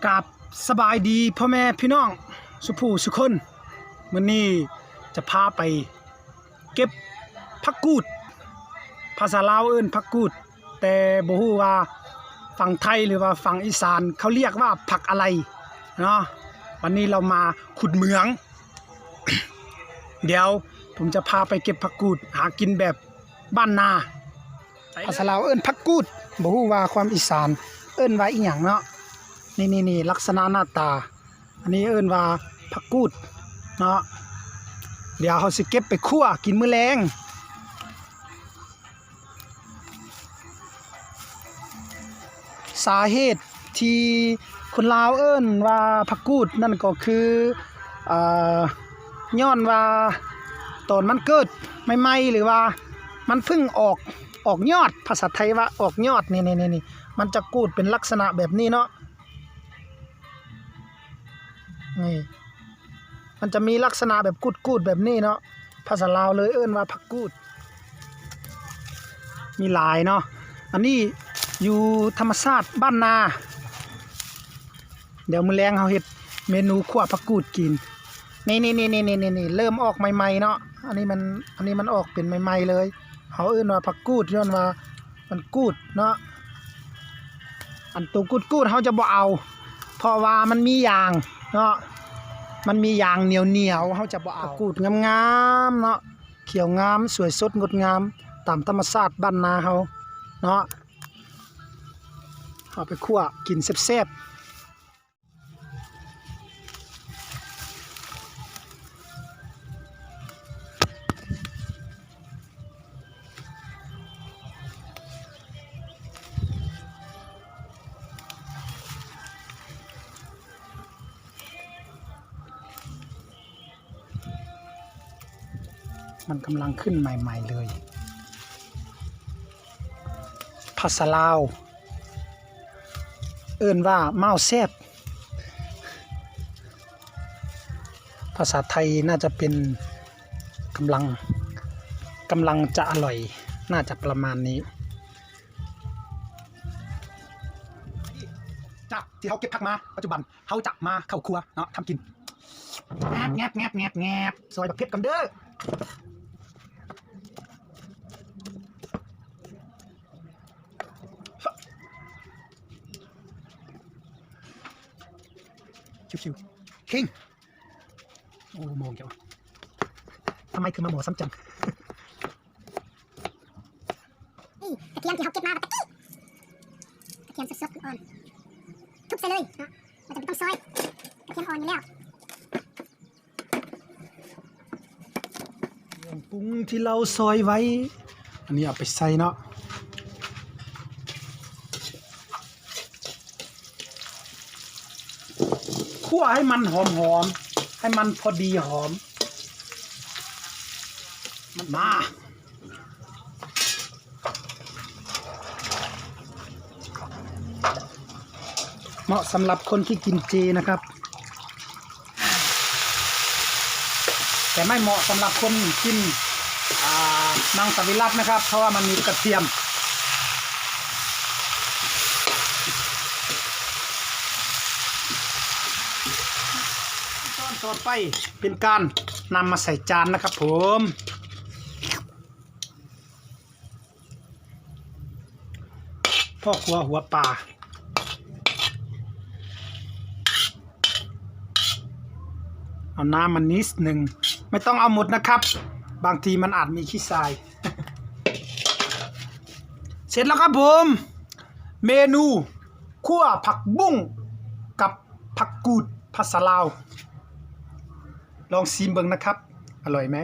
ກາບສະບາຍດີພໍ່ແມ່ພີ່ນ້ອງສູ່ຜູ້ສູ່ຄົນ. ມື້ນີ້ຈະພາໄປເກັບຜັກກູດ, ພາສາລາວເອີ້ນຜັກກູດ ແຕ່ບໍ່ຮູ້ວ່າຝັ່ງໄທ ຫຼືວ່າຝັ່ງອີສານເຂົາລຽກວ່າຜັກອະໄລເນາະ. ວັນນີ້ເຮົາມາຂຸດເໝືອງ, ດຽວຜົມຈະພາໄປເກັບຜັກກູດ ຫາກິນແບບບ້ານນາ. ພາສາລາວເອີ້ນຜັກກູດ, ບໍ່ຮູ້ວ່າຄວາມອີສານເອີ້ນວ່າອີ່ຫຍັງເນາະ. ນີ້ໆໆ ລັກສະນະໜ້າຕາ, ອັນນີ້ເອີ້ນວ່າຜັກກູດເນາະ. ດຽວເຮົາຊິເກັບໄປຂົ້ວກິນມື້ແລງ. ສາເຫດທີ່ຄົນລາວເອີ້ນວ່າຜັກກູດນັ້ນກໍຄື ເອີ ຍ້ອນວ່າຕອນມັນເກີດໃໝ່ໆ ຫຼືວ່າມັນເພິ່ງອອກ ອອກຍອດ, ພາສາໄທວ່າອອກຍອດ ນີ້ໆໆ ມັນຈະກູດເປັນລັກສະນະແບບນີ້ເນາະ. ນີ້ ມັນຈະມີລັກສະນະແບບກູດໆແບບນີ້ເນາະ, ພາສາລາວເລີຍເອີ້ນວ່າຜັກກູດ. ມີຫຼາຍເນາະ, ອັນນີ້ຢູ່ທຳມະຊາດບ້ານນາ. ດຽວມື້ແລງເຮົາເຮັດເມນູຂົ້ວຜັກກູດກິນ. ນີ້ໆໆໆ ເລີ່ມອອກໃໝ່ໆເນາະ, ອັນນີ້ມັນ ອັນນີ້ມັນອອກເປັນໃໝ່ໆເລີຍ. ເຮົາເອີ້ນວ່າຜັກກູດ ຍ້ອນວ່າມັນກູດເນາະ. ອັນໂຕກູດໆເຮົາຈະບໍ່ເອົາ ເພາະວ່າມັນມີຢາງເນາະ, ມັນມີຢາງໜຽວໆ ເຮົາຈະບໍ່ເອົາ. ຜັກກູດງາມໆເນາະ, ຂຽວງາມ ສວຍສົດງົດງາມ ຕາມທຳມະຊາດບ້ານນາເຮົາເນາະ. ເອົາໄປຂົ້ວກິນແຊບໆ. ມັນກຳລັງຂຶ້ນໃໝ່ໆເລີຍ. ພາສາລາວເອີ້ນວ່າມ້າວແຊບ, ພາສາໄທໜ້າຈະເປັນກຳລັງ ກຳລັງຈະອະລ່ອຍ, ໜ້າຈະປະມານນີ້. ຈາກທີ່ເຮົາເກັບຜັກມາ ປັດຈຸບັນ ເຮົາຈະມາເຂົ້າຄົວເນາະ ທຳກິນ. ແງບໆໆໆ ຊອຍບັກເຜັດກ່ອນເດີ. ຊິວໆ ຄິງ. ໂອ້ ມອງເຈົ້າ ທຳໄມຄືມາໝໍ້ຊ້ຳຈັງ? ນີ້ກະທຽມທີ່ເຮົາເກັບມາຕະກີ້, ກະທຽມສົດໆ ອ່ອນໆ ທຸບໃສ່ເລີຍເນາະ, ບໍ່ຈຳເປັນຕ້ອງຊອຍ, ກະທຽມອ່ອນຢູ່ແລ້ວ. ເຄື່ອງປຸງທີ່ເຮົາຊອຍໄວ້ ອັນນີ້ເອົາໄປໃສ່ເນາະ. ຂົ້ວໃຫ້ມັນຫອມໆ ໃຫ້ມັນພໍດີຫອມ. ມາ ເໝາະສຳລັບຄົນທີ່ກິນເຈນະຄັບ. ແຕ່ໄມ່ເໝາະສຳລັບຄົນກິນ ອ່າ ມັງສະວິລັດນະຄັບ ເພາະວ່າມັນມີກະທຽມ. ຂັ້ນຕອນຕໍ່ໄປເປັນການນຳມາໃສ່ຈານນະຄັບຜົມ. ພໍ່ຄົວຫົວປ່າ ເອົານ້ຳມານິດໜຶ່ງ, ໄມ່ຕ້ອງເອົາໝົດນະຄັບ, ບາງທີມັນອາດມີຂີ້ຊາຍ. ເສັດແລ້ວຄັບຜົມ ເມນູຂົ້ວຜັກບຸ້ງກັບຜັກກູດພາສາລາວ. ລອງຊີມເບິ່ງນະຄັບ ອະລ່ອຍໄໝ?